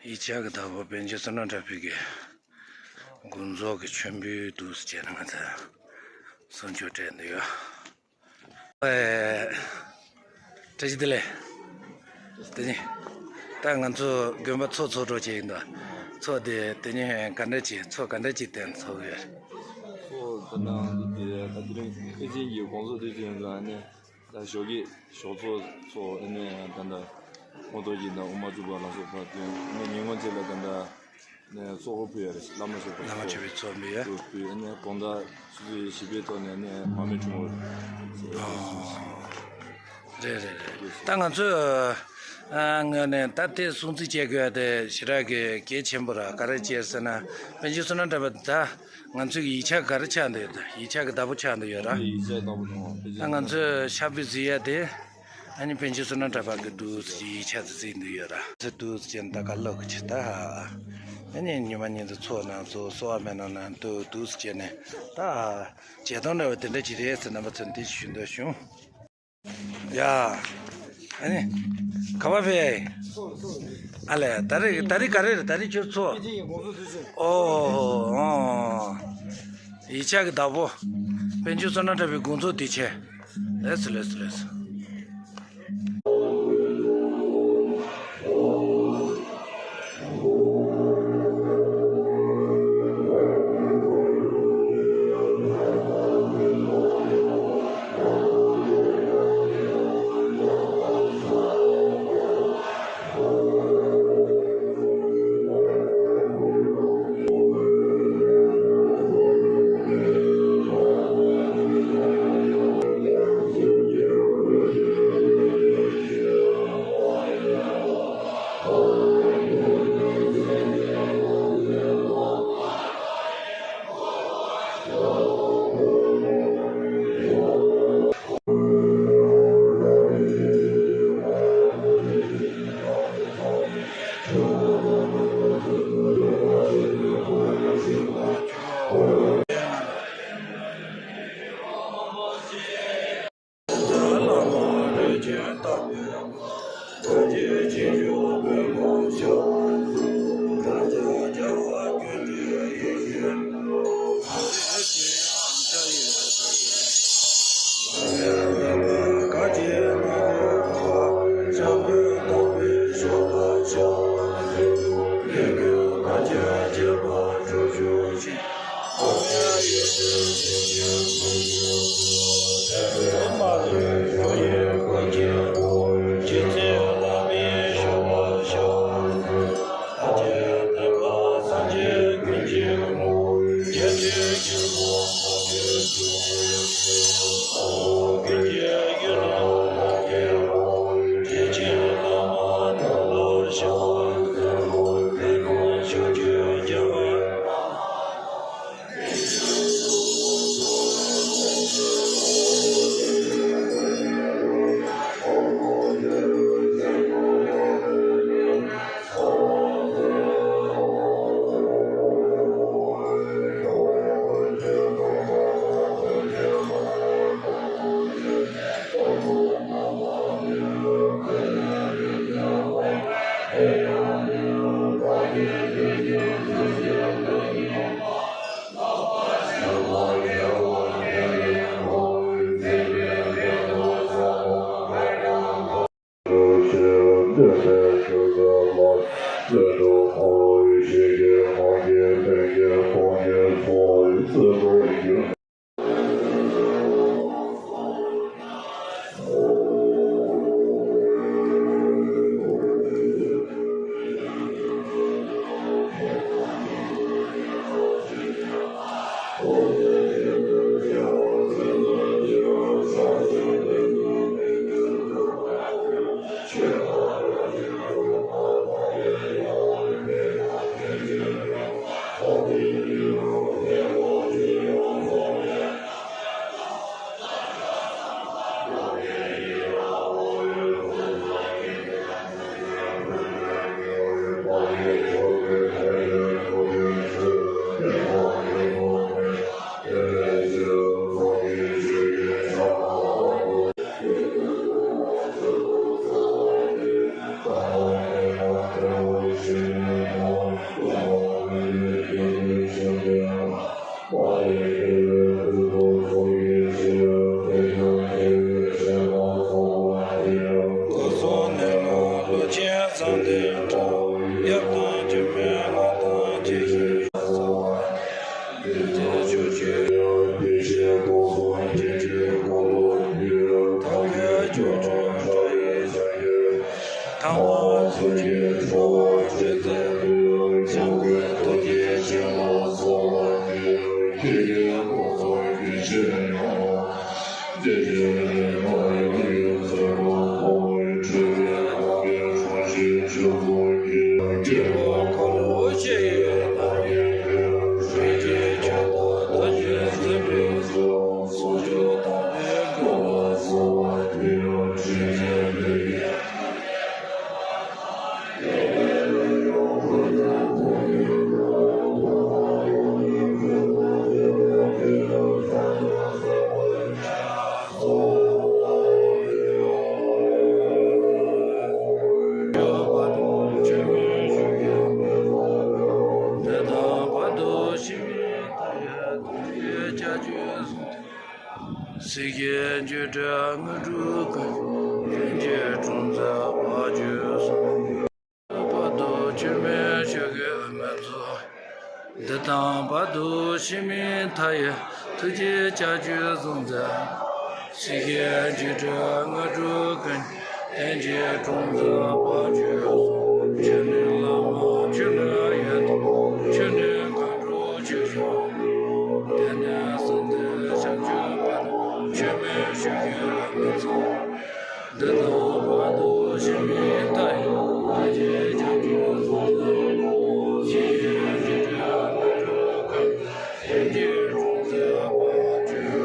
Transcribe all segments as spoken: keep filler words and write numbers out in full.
ཡིག་ཆ་གི་བདག་པོ་པཎ་ཆེན་བསོད་ནམས་གྲགས་པའི་གི་དགོངས་རྫོགས་ཀྱི་མཆོད་འབུལ་འདུག་སེ་བྱས་ནས་ང་ཚོ་གསུང་ཆོས་སྤྲད་འདི་ཡོད། ཨེ། བཀྲ་ཤིས་བདེ་ལེགས། དེ་ནི་ད་ང་ཚོ་དགོན་པ་ཚོགས་ཚོགས་གྲོགས་བྱས་ཡིན་ད། ཚོགས་དེ་དེ་ནི་ག་འདྲ་བྱས་ཚོགས་ག་འདྲ་བྱས་བསྟན་ཚོགས་ཡོད། ཚོགས་ད་ནང་དེ་ད་དེ་རིང་ཨེ་ཅན་གྱི་དགོངས་རྫོགས་དེ་བྱས་ཡིན་ད་ནི། ད་ཞོགས་ཀྱི་ཞོགས་ཚོགས་ཚོགས་ཨ་ནི་ད་ལྟ་ངོ་ཐོག་གི་ད་དབུ་མ་འཇུག་པ་ལ་སོགས་པ་དེ་ཨ་ནི་ཉིན་གུང་ཚེ་ལ་ད་ལྟ་ནས་གསོལ་བ་ཕུལ་ཡ་རེད། བླ་མ་མཆོད་པའི་བླ་མ་མཆོད་པའི་ཚོགས་འདུ་ཡ། ཚོགས་ཕུལ་ཨ་ནི་དགོང་དག་ཆུ་ཚོད་བཞི་པའི་ཐོག་ནས་ཨ་ནི་མར་མེ་ཁྲོམ་རེད། རེད་རེད་རེད། ད་ང་ཚོས་ཨ་ངོས་ནས་ད་དེ་སྲུང་བརྩི་བྱེད་དགོས་ཡ་དེ་ཞེ་དྲག་གི་གལ་ཆེན་པོ་ར། ག་རེ་བྱས་ཟེར་ན་པཎ་ཆེན་བསོད་ནམས་གྲགས་པ་ད། ང་ཚོའི་ཡིག་ཆ་ག་རེ་ཆགས་འདུག་ཡོད་ད། ཡིག་ཆ་གི་བདག་པོ་ཆགས་འདུག་ཡོད་ར། ཡིག་ཆ་བདག་པོ་དང་། ད་ང་ཚོས་ཕྱག་དཔེ་གཟིགས་ཡ་དེ། ཨ་ནི་པཎ་ཆེན་བསོད་ནམས་གྲགས་པ་གི་འདུག་ཡིག་ཆ་དེ་གཟིགས་འདུག་ཡོད་ར། ཚེ་འདུག་ཅན་ད་ག་ལོག་གི་ཆེ་ད། ཨ་ནི་ཉི་མ་ཉིན་དུ་ཚོགས་ནང་ཚོ་གསོལ་བ་མེ་ནང་ནང་འདུག་འདུག་ཅན་ནས་ད། བྱེད་སྟངས་འདྲ་བ་དེ་འདྲ་ཅིག་རེད་ཟེར་རྣམ་པ་ཚོ་འདི་ཞུ་འདོད་བྱུང་། ཡ། ཨ་ནི། ག་པར་ཕེབས། ཨ་ལས། ད་རེས་ད་རེས་ག་རེ་རེད། ད་རེས་ཁྱོད་ཚོ། ཨོ་ཨོ་ཨོ། ཡིག་ཆ་གི་བདག་པོ། པཎ་ཆེན་བསོད་ནམས་གྲགས་པའི་དགོངས་རྫོགས་དེ་བྱས། ལེགས་སོ་ལེགས་སོ་ལེགས་སོ། ཞེས་བསམ་སྟེ་ཡབ་དང་མཆོད་མེ་ལྷ་དང་བརྒྱད་ཅུ་ཡོངས་སུ་གསོལ་བ། དེ་ལྟར་ཆོས་ཀྱི་དབྱིངས་ཡོད་པའི་ཕྱིར་སྐུ་གསུང་ཐུགས་ཀྱི་འཁོར་ལོ་ཡི་རང་ཐབས་ཀྱི་སྐྱོན་ཀྱང་ཕྲ་ཡི་ཕྱག་རྒྱའི་ཐལ་བ་ཚོགས་ཀྱི་ཚོགས་པ་ཅི་ཙམ་ཡོད་ཀྱང་ཀུན་ཐུགས་ཀྱི་ཞལ་ལ་གསོལ་བ་འདེབས། ཁྱེད་ཀྱི་སྐུ་གསུང་ཐུགས་ཀྱི་ཞལ་ཡང་། གཟིགས་ཀྱི་སྒྱུ་འཕྲུལ་དངོས་གྲུབ་ཀུན། རྟེན་གྱི་དྲུང་འཚོ་བར་གྱུར་སོང་། བར་དུ་མཆོད་མེ་ཞུ་གི་མི་ཚོགས། འདི་དང་བར་དུ་ཕྱི་མའི་མཐའ་ཡི། ཐུགས་རྗེའི་ལྕགས་ཀྱུས་བཟུང་མཛད། གཟིགས་ཀྱི་སྒྱུ་འཕྲུལ་དངོས་གྲུབ་ཀུན། རྟེན་གྱི་དྲུང་འཚོ་བར་གྱུར་སོང་། མཆོད་གནས་བླ་མ་མཆོད་གནས་ཡོན་ཏན། མཆོད་གནས་མཁའ་འགྲོ་ཆོས་སྐྱོང་། དེ་ནས་གསང་བདེ་བྱང་ཆུབ་བར། མཆོད་མེ་ཞུ་གི་མི་ཚོགས། འདི་དང་བར་དུ་ཕྱི་མའི་མཐའ་ཡི། ཐུགས་རྗེའི་ལྕགས་ཀྱུས་བཟུང་མཛད། གཟིགས་ཀྱི་སྒྱུ་འཕྲུལ་དངོས་གྲུབ་ཀུན། རྟེན་གྱི་དྲུང་འཚོ་བར་གྱུར་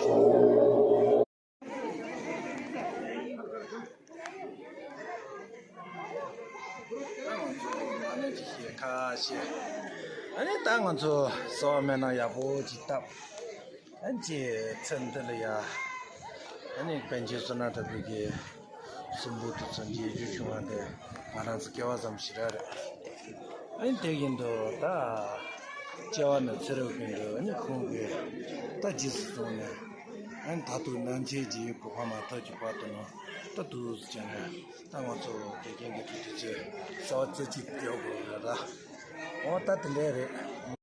སོང་། ཨ་ནི་ཅི་ཞིག་ཁ་ཤས། ཨ་ནི་ད་ང་ཚོ་གསོལ་བ་སྨོན་ལམ་ཡག་པོ་ཅིག་བཏབ། ཨ་ནི་ཅི་ཚེ་འདི་ལ་ཡ། ཨ་ནི་པཎ་ཆེན་བསོད་ནམས་གྲགས་པའི་གི་གསུང་འབུམ་དེ་ཚོ་མཇལ་རྒྱུ་བྱུང་བ་དེ་ང་རང་ཚོ་སྐལ་བ་བཟང་པོ་ཞེ་དྲག་རེད། ཨ་ནི་དེ་བཞིན་དུ་ད་སྐྱེ་བ་ནས་ཚེ་རབས་ཀུན་ཏུ་ཨ་ནི་ཁོང་གིས་ད་རྗེས་སུ་བཟུང་ནས། ཨ་ནི་ད་དུང་སྣང་མཆེད་ཀྱི་གོ་འཕང་མ་ཐོབ་ཀྱི་བར་དུ་ནང་ད་འདུག་སེ་བྱས་ནས་ད་ང་ཚོ་དགེ་རྒན་གྱི་ཐུགས་རྗེ་ཆེ་གསོལ་བ་རྩེ་གཅིག་ཏུ་རྒྱག་དགོས་རེད་ད། འོ་ད་དེ་འདྲ་རེད།